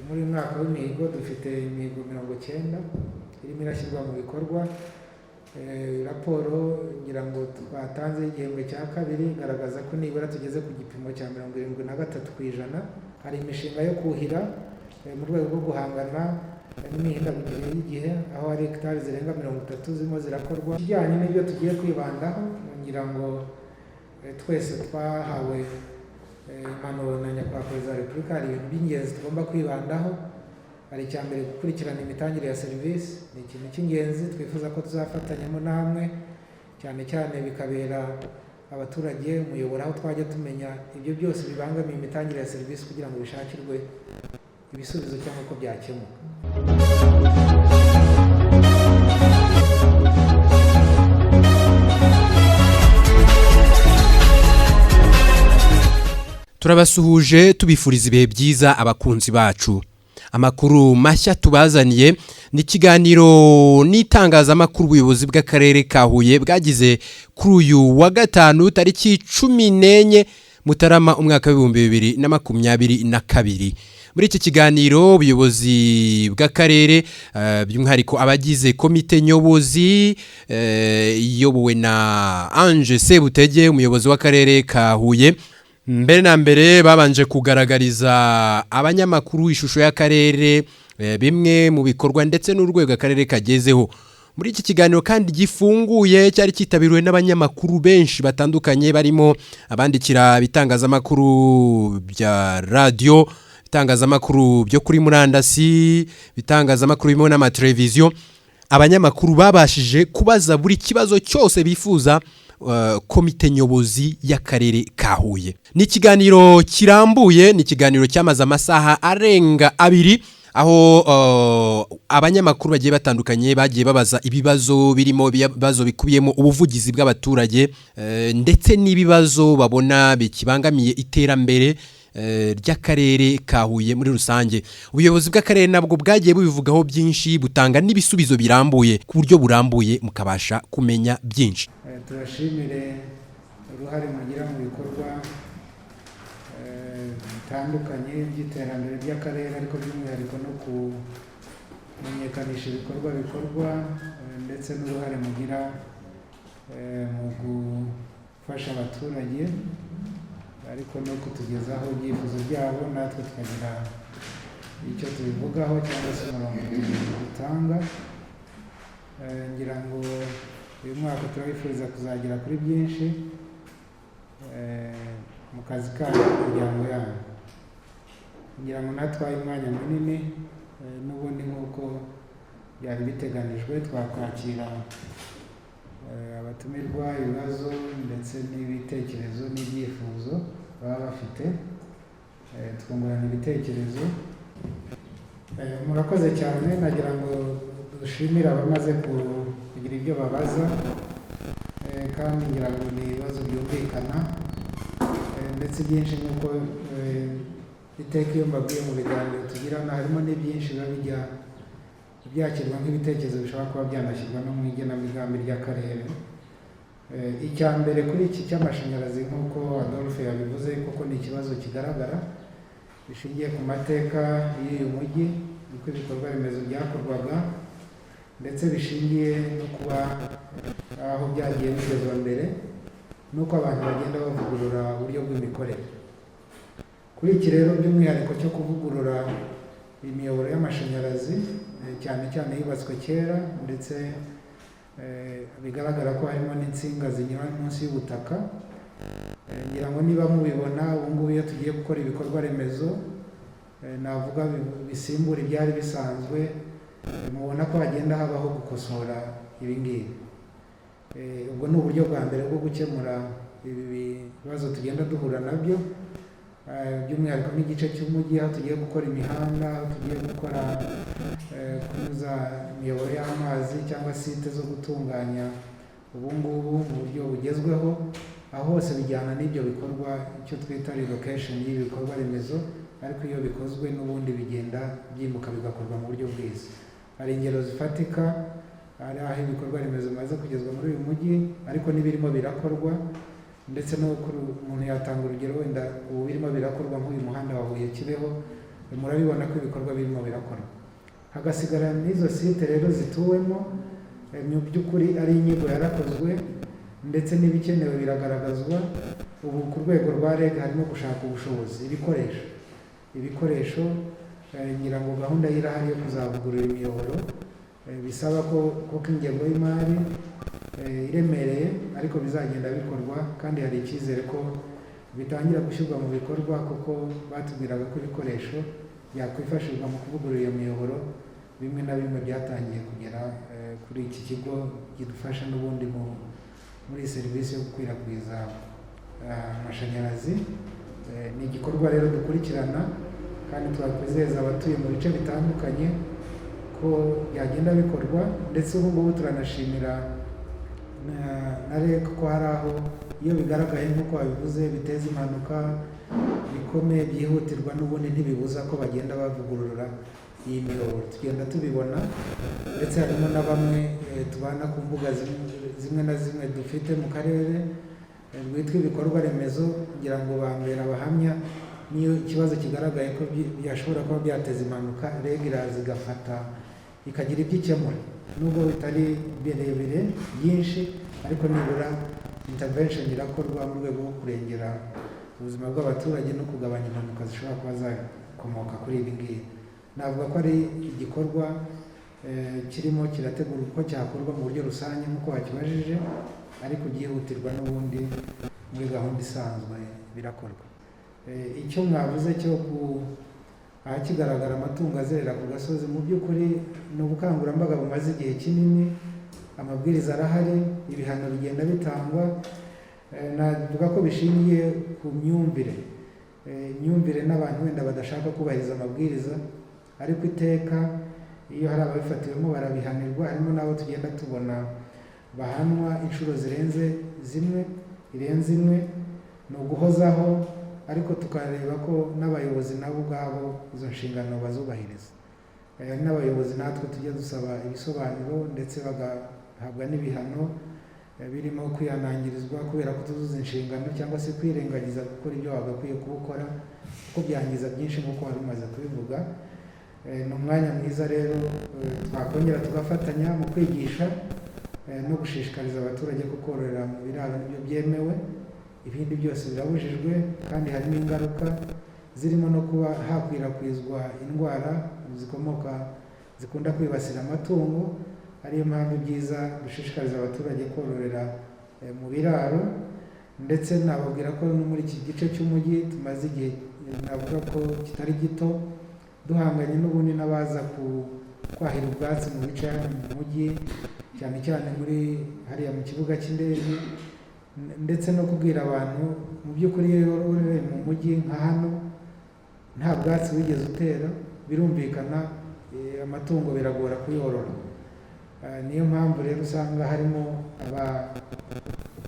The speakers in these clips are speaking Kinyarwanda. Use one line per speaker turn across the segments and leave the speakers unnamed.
Muri uyu mwaka w'imihigo dufite imihigo 90 irimo irashyirwa mu bikorwa. Raporo ngira ngo twatanze y'igihembwe cya kabiri igaragaza ko nibura tugeze ku gipimo cya 73%. Hari imishinga yo kuhira mu rwego rwo guhangana n'imihindagurikire y'igihe, aho hari hegitari zirenga 30 zirimo zirakorwa. Ikijyanye n'ibyo tugiye kwibandaho, ngira ngo twese twahawe impanuro na Nyakubahwa Perezida wa Repubulika, hari ibintu by'ingenzi tugomba kwibandaho. Hari icya mbere, gukurikirana imitangire ya serivisi ni ikintu cy'ingenzi twifuza ko tuzafatanyamo namwe, cyane cyane bikabera abaturage umuyoboro, aho twajya tumenya ibyo byose bibangamiye imitangire ya serivisi kugira ngo bishakirwe ibisubizo cyangwa ko byakemuka.
Turabasuhuje, tubifuriza ibihe byiza abakunzi bacu. Amakuru mashya tubazaniye ni ikiganiro n'itangazamakuru ubuyobozi bw'akarere ka Huye bwagize kuri uyu wa gatanu, tariki 14 Mutarama, umwaka w'2022. Muri iki kiganiro ubuyobozi bw'akarere, by'umwihariko abagize komite nyobozi iyobowe na Ange Sebutege, umuyobozi w'akarere ka Huye, mbere na mbere babanje kugaragariza abanyamakuru ishusho y'akarere, bimwe mu bikorwa ndetse n'urwego akarere kagezeho. Muri iki kiganiro kandi gifunguye cyari cyitabiriwe n'abanyamakuru benshi batandukanye, barimo abandikira ibitangazamakuru bya radiyo, ibitangazamakuru byo kuri murandasi, ibitangazamakuru birimo n'amateleviziyo. Abanyamakuru babashije kubaza buri kibazo cyose bifuza komite nyobozi y'akarere ka Huye. Ni ikiganiro kirambuye, ni ikiganiro cyamaze amasaha arenga 2, aho abanyamakuru bagiye batandukanye bagiye babaza ibibazo, birimo ibibazo bikubiyemo ubuvugizi bw'abaturage ndetse n'ibibazo babona bikibangamiye iterambere ry'akarere ka Huye muri rusange. Ubuyobozi bw'akarere nabwo bwagiye bubivugaho byinshi, butanga n'ibisubizo birambuye, ku buryo burambuye mukabasha kumenya byinshi.
Tubashimire uruhare mugira mu bikorwa bitandukanye by'iterambere ry'akarere, ariko by'umwihariko no kumenyekanisha ibikorwa bikorwa, ndetse n'uruhare mugira mu gufasha abaturage, ariko no kutugezaho ibyifuzo byabo, natwe tukagira icyo tubivugaho cyangwa se umurongo dutanga. Ngira ngo uyu mwaka turabifuriza kuzagera kuri byinshi mu kazi kanyu, mu miryango yanyu. Ngira ngo natwaye umwanya munini, n'ubundi nk'uko byari biteganijwe twakwakira abatumirwa, ibibazo ndetse n'ibitekerezo n'ibyifuzo baba bafite, twungurana ibitekerezo. Murakoze cyane. Nagira ngo dushimire abamaze kugira ibyo babaza, kandi ngira ngo ni ibibazo byumvikana, ndetse byinshi nk'uko iteka iyo mbabwiye mu biganiro tugirana, harimo n'ibyinshi biba bijya byakirwa nk'ibitekerezo bishobora kuba byanashyirwa no mu igenamigambi ry'akarere. Icya mbere kuri iki cy'amashanyarazi, nk'uko Adolphe yabivuze, kuko ni ikibazo kigaragara bishingiye ku mateka y'uyu mujyi, uko ibikorwa remezo byakorwaga, ndetse bishingiye no kuba aho byagiye bigezwa mbere, n'uko abantu bagenda bavugurura uburyo bw'imikorere. Kuri iki rero by'umwihariko cyo kuvugurura imiyoboro y'amashanyarazi, cyane cyane yubatswe kera, ndetse bigaragara ko harimo n'insinga zinyura munsi y'ubutaka. Ngira ngo niba mubibona, ubu ngubu iyo tugiye gukora ibikorwa remezo, navuga bisimbura ibyari bisanzwe, mubona ko hagenda habaho gukosora ibi ngibi. Ubwo ni uburyo bwa mbere bwo gukemura ibi bibazo tugenda duhura nabyo, by'umwihariko nk'igice cy'umujyi, aho tugiye gukora imihanda, aho tugiye gukora kunyuza imiyoboro y'amazi cyangwa site zo gutunganya ubu ngubu mu buryo bugezweho. Aho hose bijyana n'ibyo bikorwa, icyo twita relocation y'ibikorwa remezo, ariko iyo bikozwe n'ubundi bigenda byimuka bigakorwa mu buryo bwiza. Hari ingero zifatika, hari aho ibikorwa remezo bimaze kugezwa muri uyu mujyi, ariko n'ibirimo birakorwa, ndetse no kuri umuntu yatanga urugero wenda ubu birimo birakorwa nk'uyu muhanda wa Huye Kibeho. Murabibona ko ibikorwa birimo birakorwa, hagasigara n'izo site rero zituwemo. Mu by'ukuri ari inyigo yarakozwe, ndetse n'ibikenewe biragaragazwa. Ubu ku rwego rwa REG harimo gushaka ubushobozi, ibikoresho. Ngira ngo gahunda y'irahari yo kuzavugurura imiyoboro, bisaba ko kuko ingengo y'imari iremereye, ariko bizagenda bikorwa, kandi hari icyizere ko bitangira gushyirwa mu bikorwa, kuko batubwiraga ko ibikoresho byakwifashishwa mu kuvugurura iyo miyoboro bimwe na bimwe byatangiye kugera kuri iki kigo kidufasha n'ubundi muri serivisi yo gukwirakwiza amashanyarazi. Ni igikorwa rero dukurikirana, kandi twakwizeza abatuye mu bice bitandukanye ko byagenda bikorwa. Ndetse ubu ngubu turanashimira na REG ko hari aho iyo bigaragaye nk'uko babivuze biteza impanuka bikomeye byihutirwa, n'ubundi ntibibuza ko bagenda bavugurura iyi miyoboro. Tugenda tubibona, ndetse harimo na bamwe tubana ku mbuga zimwe na zimwe dufite mu karere, rwitwa ibikorwa remezo, kugira ngo bambera abahamya. Niyo ikibazo kigaragaye ko byashobora kuba byateza impanuka, REG iraza igafata ikagira ibyo ikemura, nubwo bitari birebire byinshi, ariko nibura intervention irakorwa mu rwego rwo kurengera ubuzima bw'abaturage no kugabanya impanuka zishobora kuba zakomoka kuri ibi ngibi. Navuga ko ari igikorwa kirimo kirategurwa uko cyakorwa mu buryo rusange nk'uko wakibajije, ariko byihutirwa n'ubundi muri gahunda isanzwe birakorwa. Icyo mwavuze cyo ku ahakigaragara amatungo azerera ku gasozi, mu by'ukuri ni ubukangurambaga bumaze igihe kinini. Amabwiriza arahari, ibihano bigenda bitangwa. Navuga ko bishingiye ku myumvire, imyumvire n'abantu wenda badashaka kubahiriza amabwiriza, ariko iteka iyo hari ababifatiwemo barabihanirwa. Harimo n'abo tugenda tubona bahanwa inshuro zirenze zimwe, irenze imwe. Ni uguhozaho, ariko tukareba ko n'abayobozi nabo ubwabo izo nshingano bazubahiriza. N'abayobozi natwe tujya dusaba ibisobanuro, ndetse bagahabwa n'ibihano, birimo kwihanangirizwa kubera kutuzuza inshingano cyangwa se kwirengagiza gukora ibyo wagakwiye kuwukora, kuko byangiza byinshi nk'uko wari umaze kubivuga. Ni umwanya mwiza rero, twakongera tugafatanya mu kwigisha no gushishikariza abaturage ko kororera mu biraro nibyo byemewe, ibindi byose birabujijwe, kandi harimo ingaruka zirimo no kuba hakwirakwizwa indwara zikomoka zikunda kwibasira amatungo, ariyo mpamvu byiza dushishikariza abaturage kororera mu biraro. Ndetse nababwira ko no muri iki gice cy'umujyi tumaze igihe, navuga ko kitari gito, duhanganye n'ubundi n'abaza kwahira ubwatsi mu bice hano mu mujyi, cyane cyane muri hariya mu kibuga cy'indege, ndetse no kubwira abantu mu by'ukuri iyo uri mu mujyi nka hano nta bwatsi wigeze utera, birumvikana, amatungo biragora kuyorora. Niyo mpamvu rero usanga harimo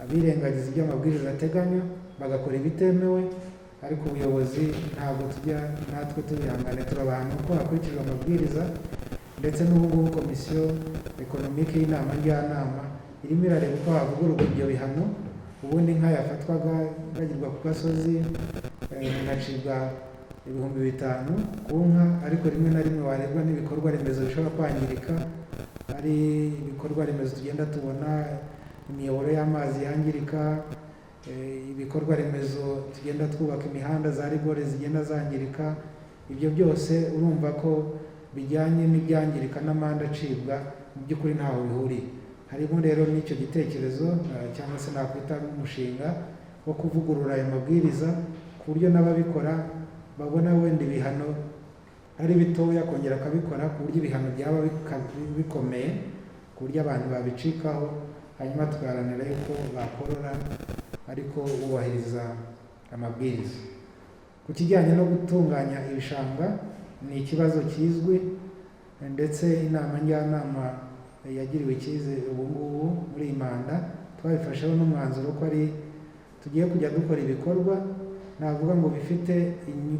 abirengagiza ibyo amabwiriza ateganya bagakora ibitemewe, ariko ubuyobozi ntabwo tujya natwe tubihangane, turabahana uko hakurikijwe amabwiriza. Ndetse n'ubu ngubu komisiyo économique y'inama njyanama irimo irareba uko havugururwa ibyo bihano. Ubundi inka yafatwaga iragirwa ku gasozi, umuntu acibwa 5000 ku nka, ariko rimwe na rimwe warebwa n'ibikorwa remezo bishobora kwangirika, ari ibikorwa remezo tugenda tubona, imiyoboro y'amazi yangirika, ibikorwa remezo tugenda twubaka, imihanda za rigore zigenda zangirika, ibyo byose urumva ko bijyanye n'ibyangirika n'amande acibwa mu by'ukuri ntaho bihuriye. Harimo rero n'icyo gitekerezo, cyangwa se nakwita nk'umushinga wo kuvugurura ayo mabwiriza, ku buryo n'ababikora babona wenda ibihano ari bitoya, kongera akabikora, ku buryo ibihano byaba bikomeye, ku buryo abantu babicikaho, hanyuma tugaharanira yuko bakorora ariko bubahiriza amabwiriza. Ku kijyanye no gutunganya ibishanga, ni ikibazo kizwi, ndetse inama njyanama yagiriwe icyizere ubu ngubu muri iyi manda twabifasheho n'umwanzuro ko ari tugiye kujya dukora ibikorwa navuga ngo bifite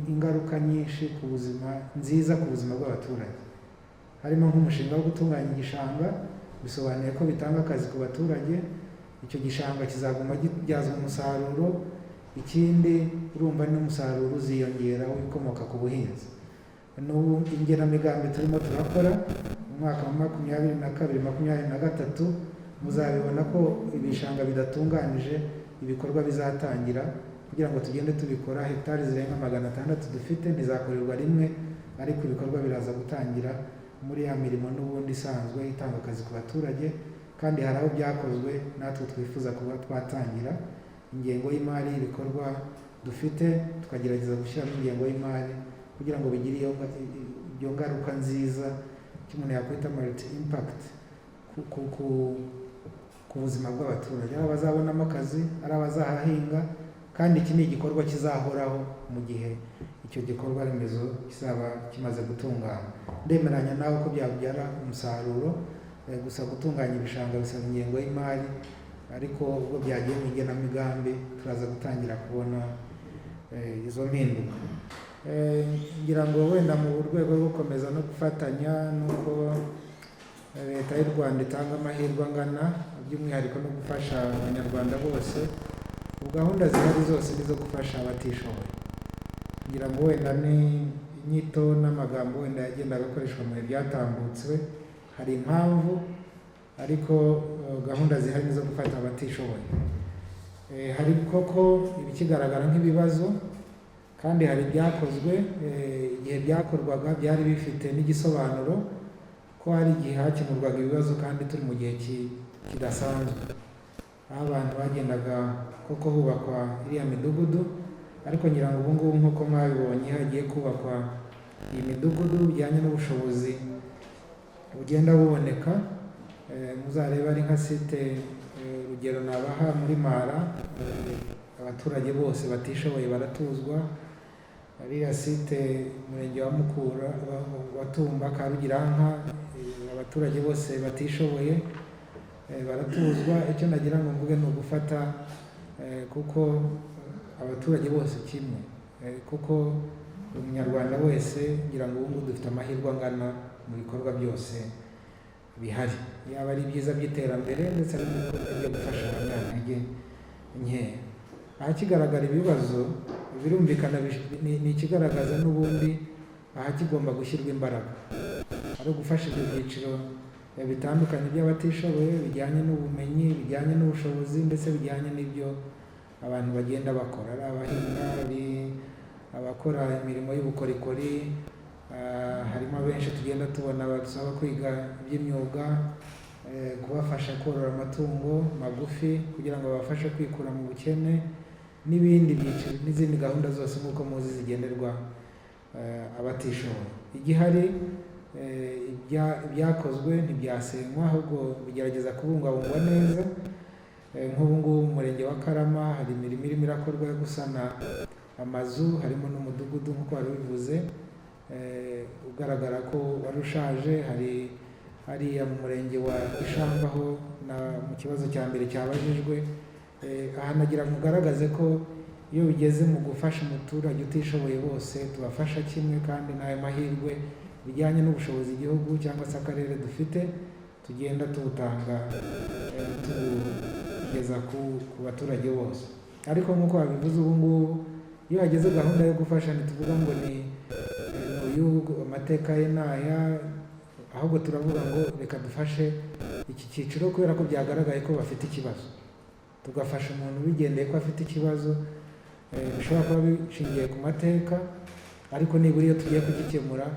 ingaruka nyinshi ku buzima, nziza ku buzima bw'abaturage, harimo nk'umushinga wo gutunganya igishanga. Bisobanuye ko bitanga akazi ku baturage, icyo gishanga kizaguma kibyazwa umusaruro. Ikindi urumva n'umusaruro uziyongera w'ibikomoka ku buhinzi. N'ubu ingenamigambi turimo turakora mu mwaka wa 22 23, muzabibona ko ibishanga bidatunganije ibikorwa bizatangira, kugira ngo tugende tubikora. Hegitari zirenga 600 dufite ntizakorerwa rimwe, ariko ibikorwa biraza gutangira muri ya mirimo n'ubundi isanzwe itanga akazi ku baturage, kandi hari aho byakozwe natwe twifuza kuba twatangira. Ingengo y'imari y'ibikorwa dufite tukagerageza gushyiramo ingengo y'imari kugira ngo bigire iyo ngaruka nziza, icyo umuntu yakwita multi impact ku buzima bw'abaturage, ari abazabonamo akazi, ari abazahahinga. Kandi iki ni igikorwa kizahoraho mu gihe icyo gikorwa remezo kizaba kimaze gutunganywa. Ndemeranya nawe ko byabyara umusaruro, gusa gutunganya ibishanga bisaba ingengo y'imari, ariko ubwo byagiye mu igenamigambi turaza gutangira kubona izo mpinduka. Ngira ngo wenda mu rwego rwo gukomeza no gufatanya, n'uko Leta y'u Rwanda itanga amahirwe angana, by'umwihariko no gufasha Abanyarwanda bose, ubu gahunda zihari zose ni izo gufasha abatishoboye. Ngira ngo wenda ni inyito n'amagambo wenda yagendaga akoreshwa mu bihe byatambutse, hari impamvu, ariko gahunda zihari ni izo gufata abatishoboye. Hari koko ibikigaragara nk'ibibazo, kandi hari ibyakozwe. Igihe byakorwaga byari bifite n'igisobanuro ko hari igihe hakemurwaga ibibazo kandi turi mu gihe kidasanzwe, aho abantu bagendaga koko hubakwa iriya midugudu. Ariko ngira ngo ubu ngubu nk'uko mwabibonye, hagiye kubakwa iyi midugudu bijyanye n'ubushobozi bugenda buboneka. Muzarebe ari nka site, urugero nabaha muri Mara, abaturage bose batishoboye baratuzwa. Ariya site umurenge wa Mukura, wa Tumba, Karugiranka, abaturage bose batishoboye baratuzwa. Icyo nagira ngo mvuge ni ugufata kuko abaturage bose kimwe, kuko Umunyarwanda wese ngira ngo ubu ngubu dufite amahirwe angana mu bikorwa byose bihari, yaba ari ibyiza by'iterambere ndetse n'ibikorwa byo gufasha abanyantege nkeya. Ahakigaragara ibibazo birumvikana, ni ikigaragaza n'ubundi ahakigomba gushyirwa imbaraga, ari ugufasha ibyo byiciro bitandukanye by'abatishoboye, bijyanye n'ubumenyi, bijyanye n'ubushobozi, ndetse bijyanye n'ibyo abantu bagenda bakora, ari abahinga, ari abakora imirimo y'ubukorikori. Harimo benshi tugenda tubona badusaba kwiga iby'imyuga, kubafasha korora amatungo magufi kugira ngo babafashe kwikura mu bukene, n'ibindi byiciro n'izindi gahunda zose nk'uko muzi zigenerwa abatishoboye. Igihari, ibyakozwe ntibyasenywa, ahubwo bigerageza kubungabungwa neza. Nk'ubu ngubu mu murenge wa Karama hari imirimo irimo irakorwa yo gusana amazu, harimo n'umudugudu nk'uko wari ubivuze, ugaragara ko wari ushaje. Hari hariya mu murenge wa Gishamba ho na mu kibazo cya mbere cyabajijwe, aha nagira ngo ugaragaze ko iyo bigeze mu gufasha umuturage utishoboye bose tubafasha kimwe, kandi n'ayo mahirwe bijyanye n'ubushobozi igihugu cyangwa se akarere dufite tugenda tubutanga, tubugeza ku baturage bose. Ariko nk'uko babivuze, ubu ngubu iyo hageze gahunda yo gufasha ntituvuga ngo ni uyu, amateka ye ni aya, ahubwo turavuga ngo reka dufashe iki cyiciro kubera ko byagaragaye ko bafite ikibazo, tugafasha umuntu bigendeye ko afite ikibazo, bishobora kuba bishingiye ku mateka, ariko nibura iyo tugiye kugikemura,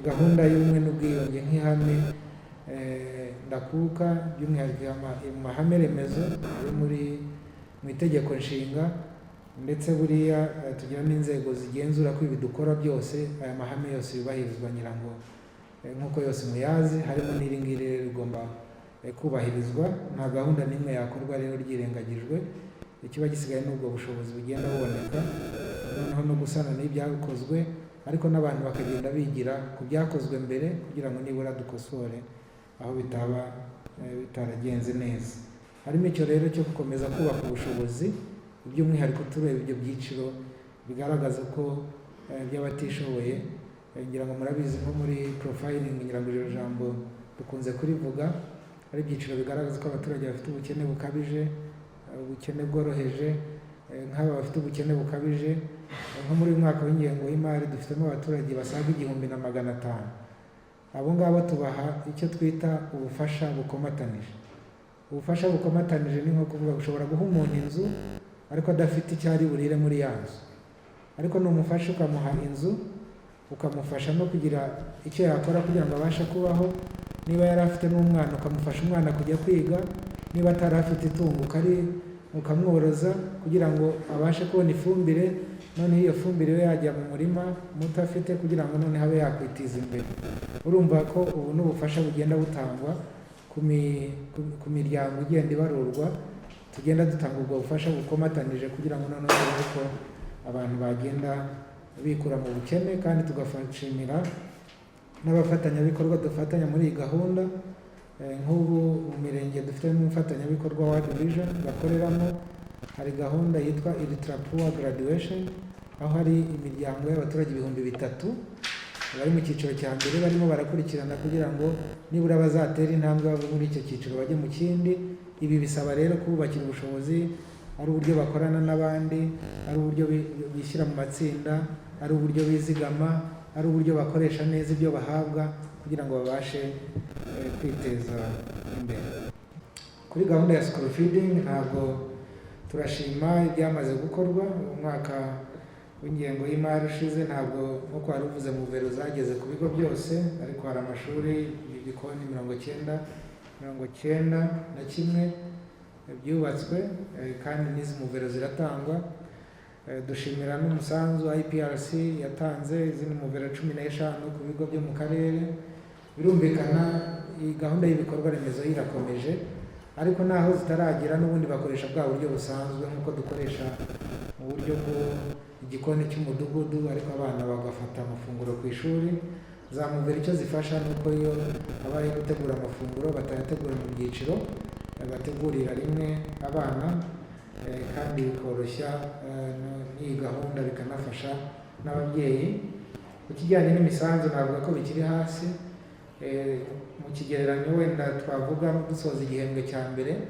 gahunda y'ubumwe n'ubwiyunge nk'ihame ndakuka, by'umwihariko mu mahame remezo ari mu itegeko nshinga, ndetse buriya tugira n'inzego zigenzura ko ibi dukora byose, aya mahame yose yubahirizwa. Ngira ngo nk'uko yose muyazi, harimo n'iri ngiri rero rigomba kubahirizwa. Nta gahunda n'imwe yakorwa rero ryirengagijwe. Ikiba gisigaye ni ubwo bushobozi bugenda buboneka, noneho no gusana n'ibyakozwe, ariko n'abantu bakagenda bigira ku byakozwe mbere kugira ngo nibura dukosore aho bitaba bitaragenze neza. Harimo icyo rero cyo gukomeza kubaka ubushobozi, by'umwihariko tureba ibyo byiciro bigaragaza ko by'abatishoboye. Ngira ngo murabizi nko muri profiling, ngira ngo iryo jambo dukunze kurivuga, ari ibyiciro bigaragaza ko abaturage bafite ubukene bukabije, ubukene bworoheje. Nk'aba bafite ubukene bukabije, nko muri uyu mwaka w'ingengo y'imari dufitemo abaturage basaga 1500. Abo ngabo tubaha icyo twita ubufasha bukomatanije. Ubufasha bukomatanije ni nko kuvuga ushobora guha umuntu inzu ariko adafite icyo ari burire muri ya nzu, ariko numufasha ukamuha inzu, ukamufasha no kugira icyo yakora kugira ngo abashe kubaho, niba yari afite n'umwana ukamufasha umwana kujya kwiga, niba atari afite itungo ukamworoza kugira ngo abashe kubona ifumbire, noneho iyo fumbire ibe yajya mu murima muto afite kugira ngo noneho abe yakwiteza imbere. Urumva ko ubu ni ubufasha bugenda butangwa ku miryango igenda ibarurwa, tugenda dutanga ubwo bufasha bukomatanije kugira ngo noneho turebe ko abantu bagenda bikura mu bukene. Kandi tugashimira n'abafatanyabikorwa dufatanya muri iyi gahunda. Nk'ubu mu mirenge dufitemo umufatanyabikorwa wa Vision bakoreramo, hari gahunda yitwa Ultra Poor Graduation, aho hari imiryango y'abaturage 3000 bari mu cyiciro cya mbere barimo barakurikirana kugira ngo nibura bazatere intambwe bave muri icyo cyiciro bajye mu kindi. Ibi bisaba rero kububakira ubushobozi, ari uburyo bakorana n'abandi, ari uburyo bishyira mu matsinda, ari uburyo bizigama, ari uburyo bakoresha neza ibyo bahabwa kugira ngo babashe kwiteza imbere. Kuri gahunda ya school feeding, ntabwo turashima ibyamaze gukorwa. Umwaka w'ingengo y'imari ushize ntabwo, nk'uko wari uvuze, muvero zageze ku bigo byose, ariko hari amashuri ibikoni 91 byubatswe, kandi n'izi muvero ziratangwa. Dushimira n'umusanzu IPRC yatanze izindi muvero 15 ku bigo byo mu karere. Birumvikana iyi gahunda y'ibikorwa remezo irakomeje, ariko naho zitaragera n'ubundi bakoresha bwa buryo busanzwe nk'uko dukoresha mu buryo bw'igikoni cy'umudugudu, ariko abana bagafata amafunguro ku ishuri. Za muvero icyo zifasha ni uko iyo habaye gutegura amafunguro batayategura mu byiciro, bategurira rimwe abana, kandi bikoroshya n'iyi gahunda, bikanafasha n'ababyeyi. Ku kijyanye n'imisanzu, navuga ko bikiri hasi. Mu kigereranyo wenda twavuga dusoza igihembwe cya mbere,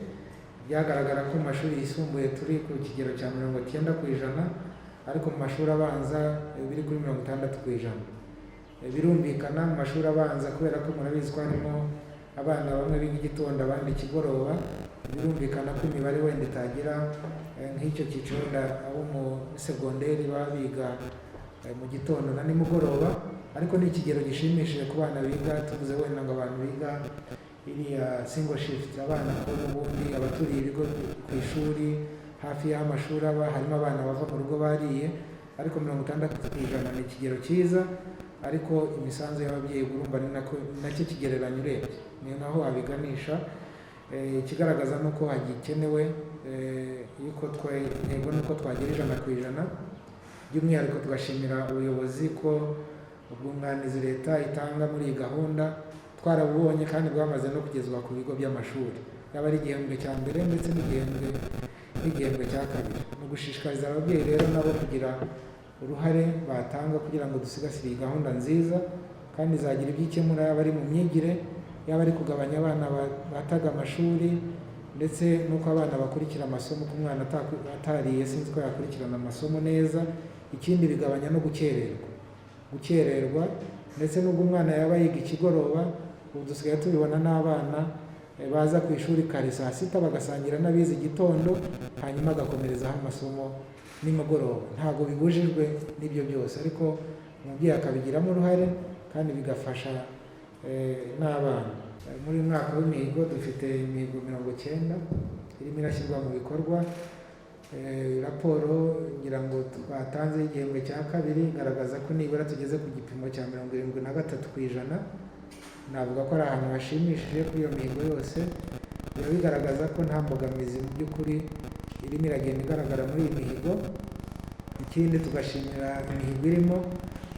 byagaragara ko mu mashuri yisumbuye turi ku kigero cya 90%, ariko mu mashuri abanza biri kuri 60%. Birumvikana mu mashuri abanza, kubera ko murabizi ko harimo abana bamwe biga igitondo abandi ikigoroba, birumvikana ko imibare wenda itagira nk'icyo cyiciro. Wenda abo mu segonderi baba biga mu gitondo na nimugoroba, ariko ni ikigero gishimishije ku bana biga. Tuvuze wenda ngo abantu biga iriya single shift, abana ko n'ubundi abaturiye ibigo ku ishuri hafi y'aho amashuri aba, harimo abana bava mu rugo bariye, ariko 60% ni ikigero cyiza. Ariko imisanzu y'ababyeyi urumva ni nako nacyo kigereranyo urebye ni naho wabiganisha. Ikigaragaza ni uko hagikenewe, yuko intego ni uko twagira 100%. By'umwihariko tugashimira ubuyobozi ko ubwunganizi leta itanga muri iyi gahunda twarabubonye kandi bwamaze no kugezwa ku bigo by'amashuri, yaba ari igihembwe cya mbere ndetse n'igihembwe cya kabiri. Ni ugushishikariza ababyeyi rero nabo kugira uruhare batanga kugira ngo dusigasire iyi gahunda nziza, kandi izagira ibyo ikemura, yaba ari mu myigire, yaba ari kugabanya abana bataga amashuri, ndetse n'uko abana bakurikira amasomo. Ku mwana atariye sinzi ko yakurikirana amasomo neza. Ikindi bigabanya no gukererwa, ndetse n'ubwo umwana yaba yiga ikigoroba, ubu dusigaye tubibona n'abana baza ku ishuri kare saa sita bagasangira n'abize igitondo, hanyuma agakomerezaho amasomo nimugoroba. Ntabwo bibujijwe n'ibyo byose, ariko umubyeyi akabigiramo uruhare kandi bigafasha n'abana. Muri uyu mwaka w'imihigo dufite imihigo 90 irimo irashyirwa mu bikorwa. Raporo ngira ngo twatanze y'igihembwe cya kabiri igaragaza ko nibura tugeze ku gipimo cya 73%. Navuga ko ari ahantu hashimishije kuri iyo mihigo yose. Biba bigaragaza ko nta mbogamizi mu by'ukuri irimo iragenda igaragara muri iyi mihigo. Ikindi tugashimira imihigo irimo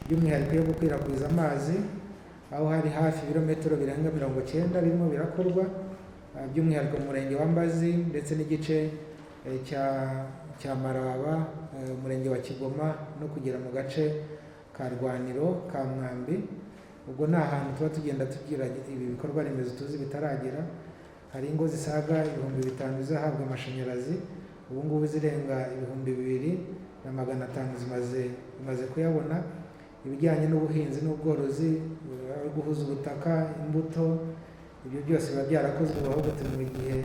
by'umwihariko yo gukwirakwiza amazi, aho hari hafi ibirometero birenga 90 birimo birakorwa, by'umwihariko mu murenge wa Mbazi ndetse n'igice cya Maraba, umurenge wa Kigoma, no kugera mu gace ka Rwaniro ka Mwambi. Ubwo ni ahantu tuba tugenda tugira ibi bikorwa remezo tuzi bitaragera. Hari ingo zisaga 5000 zizahabwa amashanyarazi. Ubu ngubu zirenga 2500 zimaze kuyabona. Ibijyanye n'ubuhinzi n'ubworozi, guhuza ubutaka, imbuto, ibyo byose biba byarakozwe. Ubu ahubwo turi mu gihe,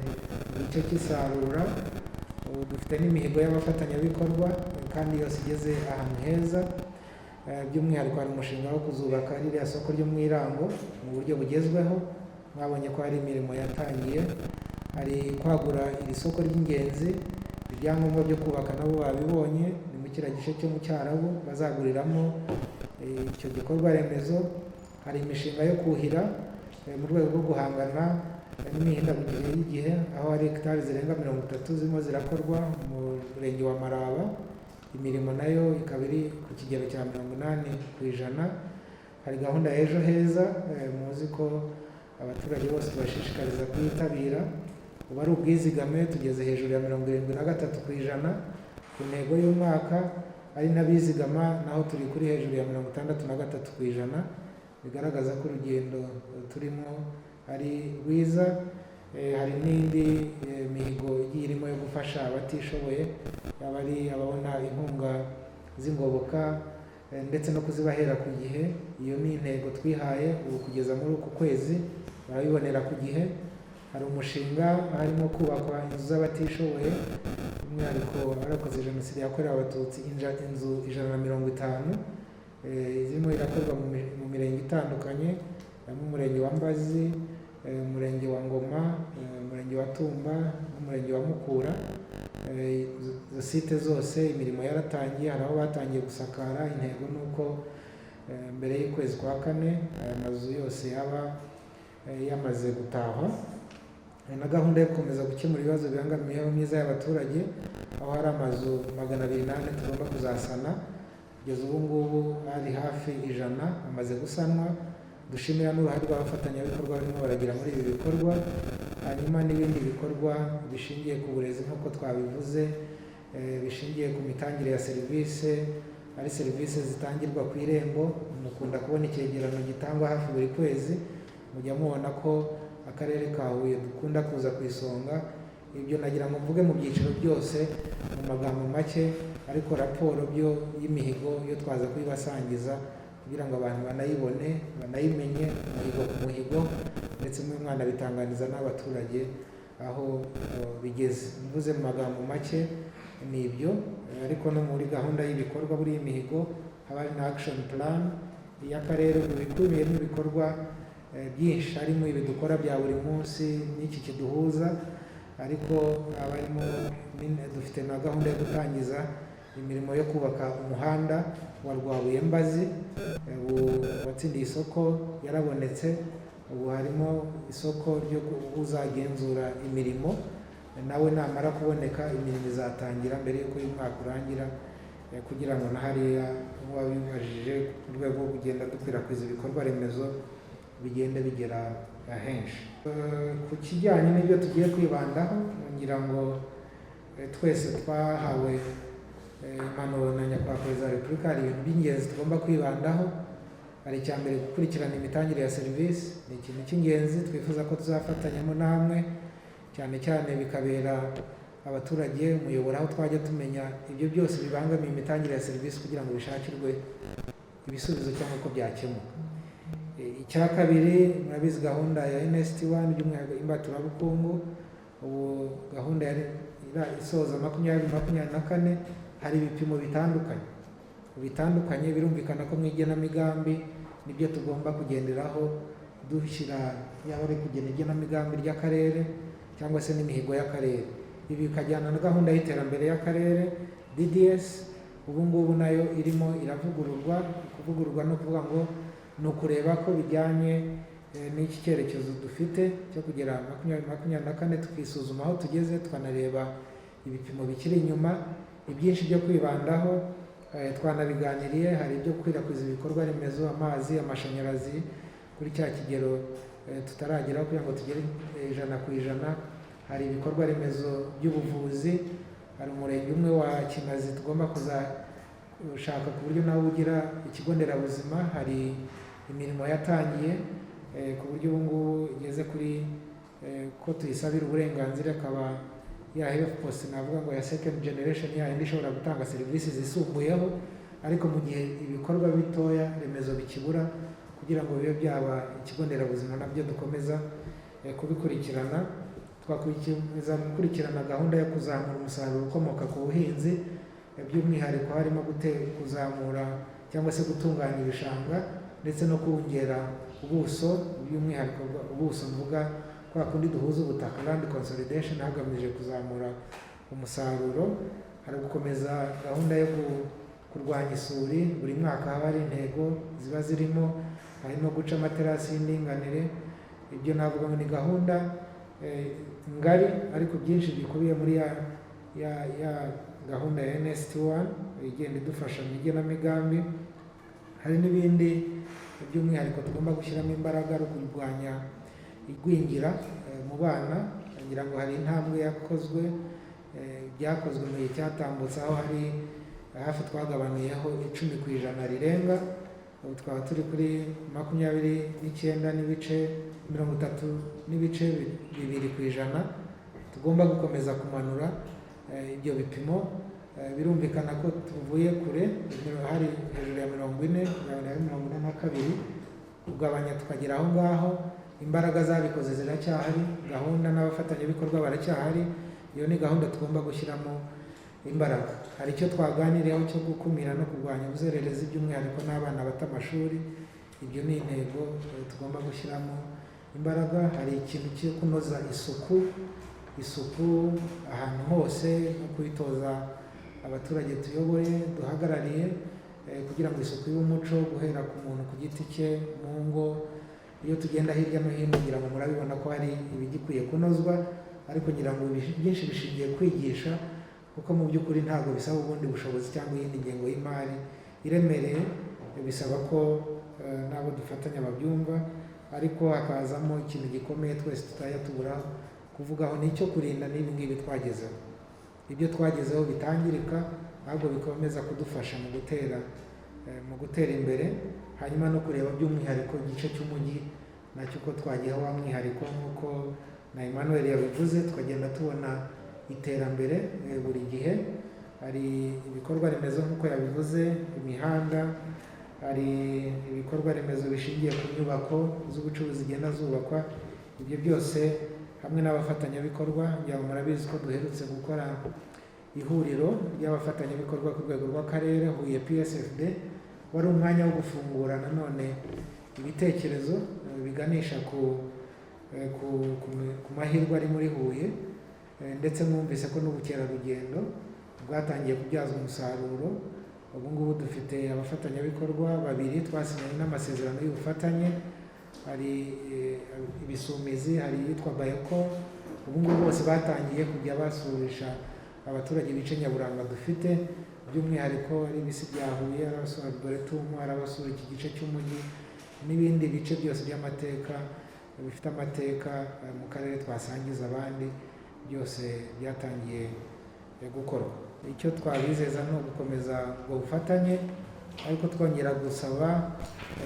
mu gice cy'isarura. Ubu dufite n'imihigo y'abafatanyabikorwa kandi yose igeze ahantu heza. By'umwihariko hari umushinga wo kuzubaka ririya soko ryo mu Irango mu buryo bugezweho, mwabonye ko hari imirimo yatangiye. Hari kwagura iri soko ry'ingenzi, ibyangombwa byo kubaka nabo babibonye, ni mu kiriya gice cyo mu Cyarabu bazaguriramo icyo gikorwa remezo. Hari imishinga yo kuhira mu rwego rwo guhangana n'imihindagurikire y'igihe, aho hari hegitari zirenga 30 zirimo zirakorwa mu murenge wa Maraba, imirimo nayo ikaba iri ku kigero cya 80%. Hari gahunda ya Ejo Heza, muzi ko abaturage bose tubashishikariza kuyitabira. Ubu ari ubwizigame, tugeze hejuru ya 73% ku ntego y'umwaka, ari n'abizigama naho turi kuri hejuru ya 63%, bigaragaza ko urugendo turimo ari rwiza. Hari n'indi mihigo igiye irimo yo gufasha abatishoboye, yaba ari ababona inkunga z'ingoboka ndetse no kuzibahera ku gihe. Iyo ni intego twihaye, ubu kugeza muri uku kwezi barabibonera ku gihe. Hari umushinga harimo kubakwa inzu z'abatishoboye, by'umwihariko abarokoze Jenoside yakorewe Abatutsi, inzu 150, zirimo irakorwa mu mirenge itandukanye, harimo umurenge wa Mbazi, umurenge wa Ngoma, umurenge wa Tumba n'umurenge wa Mukura. Izo site zose imirimo yaratangiye, hari aho batangiye gusakara. Intego ni uko mbere y'ukwezi kwa kane aya mazu yose yaba yamaze gutahwa. Hari na gahunda yo gukomeza gukemura ibibazo bibangamiye imibereho myiza y'abaturage, aho hari amazu 204 tugomba kuzasana. Kugeza ubu ngubu hari hafi 100 amaze gusanwa. Dushimira n'uruhare rw'abafatanyabikorwa barimo baragira muri ibi bikorwa. Hanyuma n'ibindi bikorwa bishingiye ku burezi nk'uko twabivuze, bishingiye ku mitangire ya serivisi, ari serivisi zitangirwa ku Irembo. Mukunda kubona icyegeranyo gitangwa hafi buri kwezi, mujya mubona ko akarere ka Huye dukunda kuza ku isonga. Ibyo nagira ngo mvuge mu byiciro byose mu magambo make, ariko raporo byo y'imihigo yo twaza kuyibasangiza kugira ngo abantu banayibone, banayimenye umuhigo ku muhigo, ndetse mwana bitanganiza n'abaturage aho bigeze. Mvuze mu magambo make ni ibyo, ariko no muri gahunda y'ibikorwa buri mihigo haba hari na action plan y'akarere bikubiyemo ibikorwa byinshi, harimo ibi dukora bya buri munsi n'iki kiduhuza, ariko harimo dufite na gahunda yo gutangiza imirimo yo kubaka umuhanda wa Rwabuye Mbazi. Ubu watsindiye isoko yarabonetse, ubu harimo isoko ryo uzagenzura imirimo, nawe namara kuboneka imirimo izatangira mbere y'uko uyu mwaka urangira, kugira ngo na hariya wabibajije mu rwego rwo kugenda dukwirakwiza ibikorwa remezo bigenda bigera henshi. Ku kijyanye n'ibyo tugiye kwibandaho, ngira ngo twese twahawe impanuro na Nyakubahwa Perezida wa Repubulika, hari ibintu by'ingenzi tugomba kwibandaho. Hari icya mbere, gukurikirana imitangire ya serivisi, ni ikintu cy'ingenzi twifuza ko tuzafatanyamo namwe, cyane cyane bikabera abaturage umuyoboro aho twajya tumenya ibyo byose bibangamiye imitangire ya serivisi kugira ngo bishakirwe ibisubizo cyangwa uko byakemuka. Icya kabiri, murabizi gahunda ya NST1, by'umwihariko imbaturabukungu. Ubu gahunda yari isoza 2024, hari ibipimo bitandukanye, birumvikana ko mu igenamigambi nibyo tugomba kugenderaho dushyira, yaba ari kugena igenamigambi ry'akarere cyangwa se n'imihigo y'akarere. Ibi bikajyana na gahunda y'iterambere y'akarere DDS, ubu ngubu nayo irimo iravugururwa. Kuvugururwa no kuvuga ngo ni ukureba ko bijyanye n'iki cyerekezo dufite cyo kugera 2024, tukisuzuma aho tugeze, tukanareba ibipimo bikiri inyuma. Ibyinshi byo kwibandaho twanabiganiriye, hari ibyo gukwirakwiza ibikorwa remezo, amazi, amashanyarazi kuri cya kigero tutarageraho kugira ngo tugere 100%. Hari ibikorwa remezo by'ubuvuzi, hari umurenge umwe wa Kinazi tugomba kuzashaka ku buryo nawe ugira ikigo nderabuzima. Hari imirimo yatangiye ku buryo ubu ngubu igeze kuri ko tuyisabira uburenganzira, ikaba ya health post navuga ngo ya second generation, ya yindi ishobora gutanga serivisi zisumbuyeho, ariko mu gihe ibikorwa bitoya remezo bikibura kugira ngo bibe byaba ikigo nderabuzima, nabyo dukomeza kubikurikirana. Twakomeza gukurikirana gahunda yo kuzamura umusaruro ukomoka ku buhinzi, by'umwihariko harimo kuzamura cyangwa se gutunganya ibishanga ndetse no kongera ubuso, by'umwihariko ubuso mvuga kwa kundi duhuza ubutaka, land consolidation, hagamije kuzamura umusaruro. Hari gukomeza gahunda yo kurwanya isuri, buri mwaka haba hari intego ziba zirimo, harimo guca amaterasi y'indinganire. Ibyo navuga ngo ni gahunda ngari, ariko byinshi bikubiye muri ya gahunda ya NST1 igenda idufasha mu igenamigambi. Hari n'ibindi by'umwihariko tugomba gushyiramo imbaraga, ari ukurwanya igwingira mu bana. Ngira ngo hari intambwe yakozwe, byakozwe mu gihe cyatambutse, aho hari hafi twagabanuyeho 10% rirenga. Ubu twaba turi kuri 29 n'ibice 30.2%. Tugomba gukomeza kumanura ibyo bipimo. Birumvikana ko tuvuye kure, hari hejuru ya 40, 42, kugabanya tukagera aho ngaho. Imbaraga zabikoze ziracyahari, gahunda n'abafatanyabikorwa baracyahari. Iyo ni gahunda tugomba gushyiramo imbaraga. Hari icyo twaganiriyeho cyo gukumira no kurwanya ubuzererezi, by'umwihariko n'abana bata amashuri. Ibyo ni intego tugomba gushyiramo imbaraga. Hari ikintu cyo kunoza isuku ahantu hose no kuyitoza abaturage tuyoboye, duhagarariye, kugira ngo isuku y'umuco guhera ku muntu ku giti cye, mu ngo. Iyo tugenda hirya no hino, ngira ngo murabibona ko hari ibigikwiye kunozwa, ariko ngira ngo byinshi bishingiye kwigisha, kuko mu by'ukuri ntabwo bisaba ubundi bushobozi cyangwa iyindi ngengo y'imari iremereye. Bisaba ko n'abo dufatanya babyumva, ariko hakazamo ikintu gikomeye twese tutajya tubura kuvugaho, ni icyo kurinda n'ibi ngibi twagezeho, ibyo twagezeho bitangirika, ahubwo bikomeza kudufasha mu gutera imbere. Hanyuma no kureba by'umwihariko igice cy'umujyi nacyo uko twagiha wa mwihariko, nk'uko na Emmanuel yabivuze, tukagenda tubona iterambere buri gihe. Hari ibikorwa remezo nk'uko yabivuze, imihanda, hari ibikorwa remezo bishingiye ku nyubako z'ubucuruzi zigenda zubakwa. Ibyo byose hamwe n'abafatanyabikorwa, ngira ngo murabizi ko duherutse gukora ihuriro ry'abafatanyabikorwa ku rwego rw'akarere, Huye PSFD, wari umwanya wo gufungura nanone ibitekerezo biganisha ku mahirwe ari muri Huye, ndetse mwumvise ko n'ubukerarugendo bwatangiye kubyazwa umusaruro. Ubu ngubu dufite abafatanyabikorwa babiri twasinyanye n'amasezerano y'ubufatanye, hari Ibisumizi, hari iyitwa Bayoko. Ubu ngubu bose batangiye kujya basurisha abaturage ibice nyaburanga dufite, by'umwihariko ari ibisi bya Huye, ari abasura Arboretum, ari abasura iki gice cy'umujyi n'ibindi bice byose by'amateka bifite amateka mu karere twasangiza abandi. Byose byatangiye gukorwa. Icyo twabizeza ni ugukomeza ubwo bufatanye, ariko twongera gusaba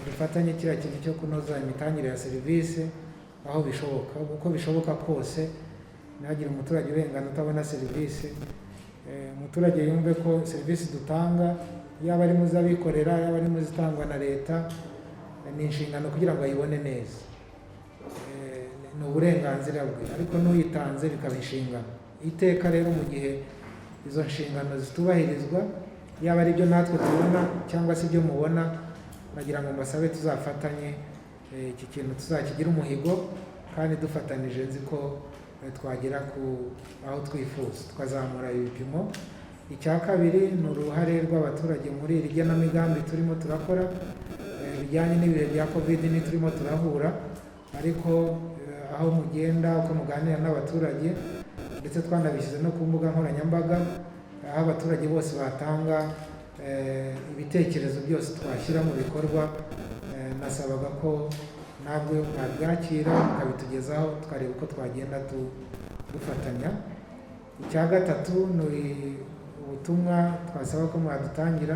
dufatanye kiriya kintu cyo kunoza imitangire ya serivisi aho bishoboka, uko bishoboka kose, ntihagire umuturage urengana utabona serivisi. Umuturage yumve ko serivisi dutanga, yaba ari mu z'abikorera, yaba ari mu zitangwa na leta, ni inshingano kugira ngo ayibone neza. Ni uburenganzira bwe, ariko n'uyitanze bikaba inshingano. Iteka rero mu gihe izo nshingano zitubahirizwa, yaba ari ibyo natwe tubona cyangwa se ibyo mubona, nagira ngo mbasabe tuzafatanye iki kintu, tuzakigire umuhigo, kandi dufatanije nzi ko twagera ku aho twifuza, tukazamura ibipimo. Icya kabiri ni uruhare rw'abaturage muri iri genamigambi turimo turakora, bijyanye n'ibihe bya Covid turimo turahura, ariko aho mugenda, uko muganira n'abaturage, ndetse twanabishyize no ku mbuga nkoranyambaga, aho abaturage bose batanga ibitekerezo byose twashyira mu bikorwa. Nasabaga ko ntabwo mwabyakira mukabitugezaho, tukareba uko twagenda dufatanya. Icya gatatu ni ubutumwa twasaba ko mwadutangira,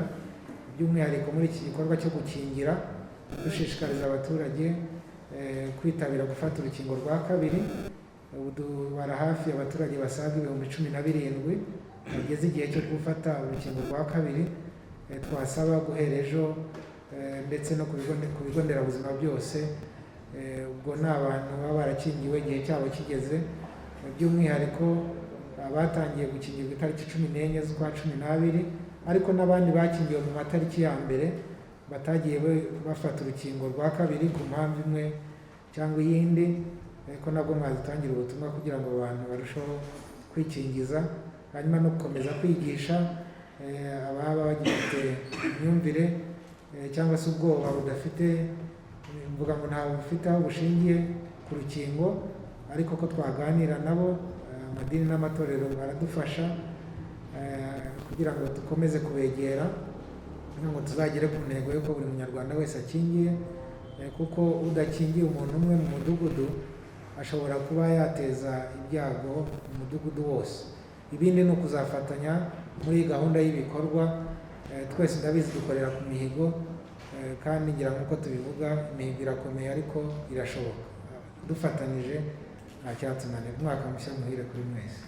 by'umwihariko muri iki gikorwa cyo gukingira, dushishikariza abaturage kwitabira gufata urukingo rwa kabiri. Ubu dubara hafi abaturage basaga 17,000 bageze igihe cyo gufata urukingo rwa kabiri. Twasaba guhera ejo ndetse no ku bigo nderabuzima byose. Ubwo ni abantu baba barakingiwe igihe cyabo kigeze, by'umwihariko abatangiye gukingirwa itariki 14 z'ukwa 12, ariko n'abandi bakingiwe mu matariki ya mbere batagiye bafata urukingo rwa kabiri ku mpamvu imwe cyangwa iyindi, ko nabwo mwadutangira ubutumwa kugira ngo abantu barusheho kwikingiza, hanyuma no gukomeza kwigisha ababa bagifite imyumvire cyangwa se ubwoba budafite, mvuga ngo ntawe bufite aho bushingiye ku rukingo, ariko ko twaganira nabo. Amadini n'amatorero baradufasha kugira ngo dukomeze kubegera, kugira ngo tuzagere ku ntego y'uko buri munyarwanda wese akingiye, kuko udakingiye umuntu umwe mu mudugudu ashobora kuba yateza ibyago mu mudugudu wose. Ibindi ni ukuzafatanya muri iyi gahunda y'ibikorwa. Twese ndabizi dukorera ku mihigo, kandi ngira nk'uko tubivuga, imihigo irakomeye ariko irashoboka. Dufatanije nta cyatunanira. Umwaka mushya muhire kuri mwese.